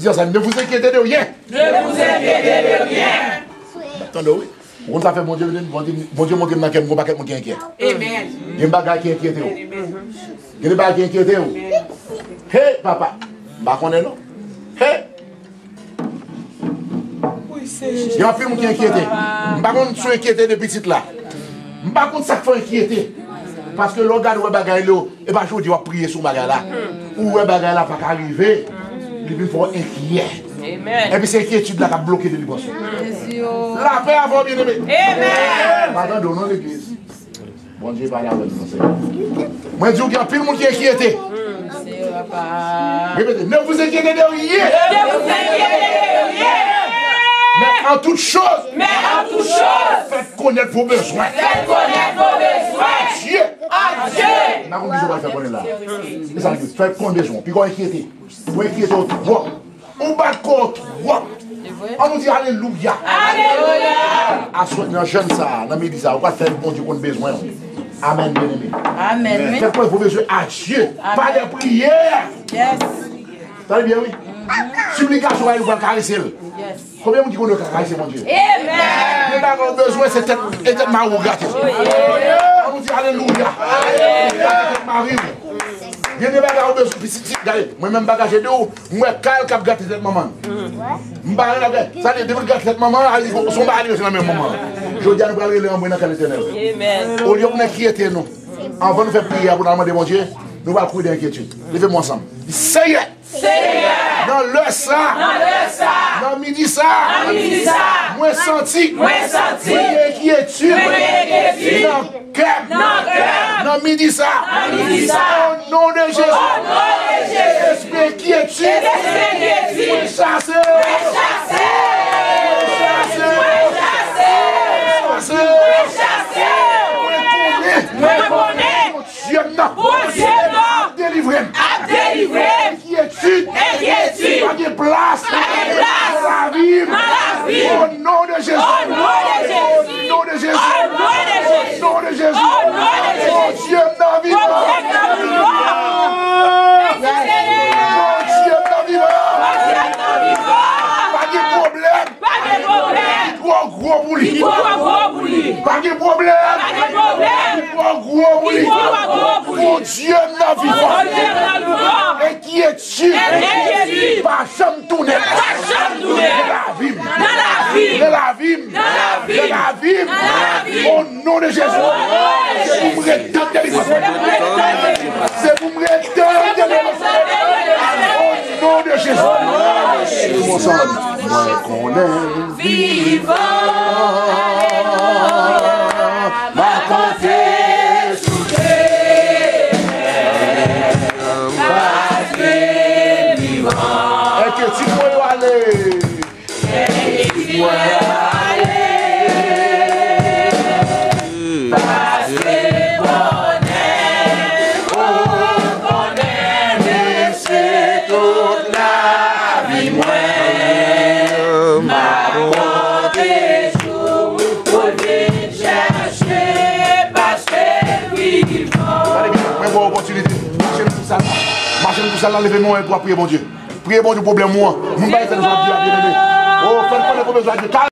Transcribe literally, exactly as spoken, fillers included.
Di ansanm, ne vous inquiétez de rien. Ne vous inquiétez de rien. Tande, wi. Ou konn sa fè Bondye, Bondye, Bondye montre m nan kè m gon pakèt moun ki enkyè. Amen. Gen bagay ki enkyete w. Gen de bagay ki enkyete w. Hey, papa. M pa konnen non. Hey. Gen anpil moun ki enkyete. M pa konn si w enkyete de pitit la. M pa konn sa k fè w enkyete. Paske lè w gade w wè bagay yo, e pa jodi w ap priye sou bagay la. Ou wè bagay la pa ka rive. Li vin fè w enkyè. Amen. Epi se enkyetid la k ap bloke delivrans ou. Lapè avè w, byeneme. Amen. Pa tande w non, legliz. Bondye pale avè nou, Senyè. Mwen di w gen anpil moun ki enkyete. Repete, ne vous inquiétez de rien. Ne vous inquiétez de rien. Mais en toute chose, Mais en toute chose, faites connaître vos besoins. Faites connaître vos besoins. Dieu. À Dieu. Nan konn bizou pral fè konnen la. E sa l di, fè konn bezwen. Pi gwo enkyete. Ou enkyete w twòp. Ou bat kò w twòp. An nou di alelouya. Alelouya. Aswè nan jèn sa, nan midi sa, ou pral fè Bondye konn bezwen w. Amen, byeneme. Amen. Fè konn vos besoins à Dieu. Amen. Par des prières. Yes. Tande byen, wi. Siplikasyon w, ou pral karese l. Yes. Konbyen moun ki konnen yo ka karese Bondye? Amen. Gen bagay ou bezwen, se tèt, e tèt mari w grate. An nou di alelouya. Alelouya. Tèt mari w. Gen de bagay ou bezwen, pitit, gade, mwen menm bagaj ede w, m wè Kal k ap grate tèt manman l. M pa renmen l ap grate, sa di, depi l grate tèt manman l, se yon bagay li rete nan men manman l. Jodi a, nou pral rele anmwe nan kay Letènèl. Amen. Olye pou n enkyete nou, anvan nou fè priyè pou n al mande Bondye, nou pral kouri de enkyetid. Leve men w ansanm. Di, Senyè, Senyè, nan lè sa, nan lè sa, nan midi sa, nan midi sa, mwen santi, mwen santi, mwen gen enkyetid, mwen gen enkyetid, nan kè m, nan kè m, nan midi sa, nan midi sa, o non de Jezi, o non de Jezi, espri enkyetid, espri enkyetid, mwen chase, mwen chase, mwen chase, mwen chase, mwen chase, mwen konnen, mwen konnen, Bondye m nan. Bondye m nan. Ap delivre m. Ap delivre m. Enkyetid. Enkyetid. Pa gen plas. Pa gen plas. Nan lavi m. Nan lavi m. O non de Jezi. O non de Jezi. O non de Jezi. O non de Jezi. O non de Jezi. O non de Jezi. Bondye m nan vivan. Bondye m nan vivan. Bondye m nan vivan. Bondye m nan vivan. Pa gen pwoblèm. Pa gen pwoblèm. Li twò gwo pou li. Li twò gwo pou li. Pa gen pwoblèm. Pa gen pwoblèm. Li twò gwo pou li. Li twò gwo pou li. Bondye m nan vivan. Bondye m nan vivan. Enkyetid. Enkyetid. Pa janm tounen. Pa janm tounen. Nan lavi m. Nan lavi m. Nan lavi m. Nan lavi m. Nan lavi m. Nan lavi m. O non de Jezi. O non de Jezi. Se pou m ret tann delivrans. Se pou m ret tann delivrans. Se pou m ret tann delivrans. O non de Jezi. O non de Jezi. Mwen konnen vivan, m a konte sou Bondye, paske vivan. Enkyetid mwen yo ale. Enkyetid mwen yo ale. Paske konnen, o konnen, men se tout lavi mwen m ap konte sou ou pou vin chache, paske vivan. Gade byen, mwen gen opòtinite. Mache nan ti sal la. Mache nan ti sal la, leve men w pou w ap priye Bondye. Priye Bondye pwoblèm ou an. Moun pa gen tèt jwa di a byeneme. O, fè l konnen pwoblèm jwa di.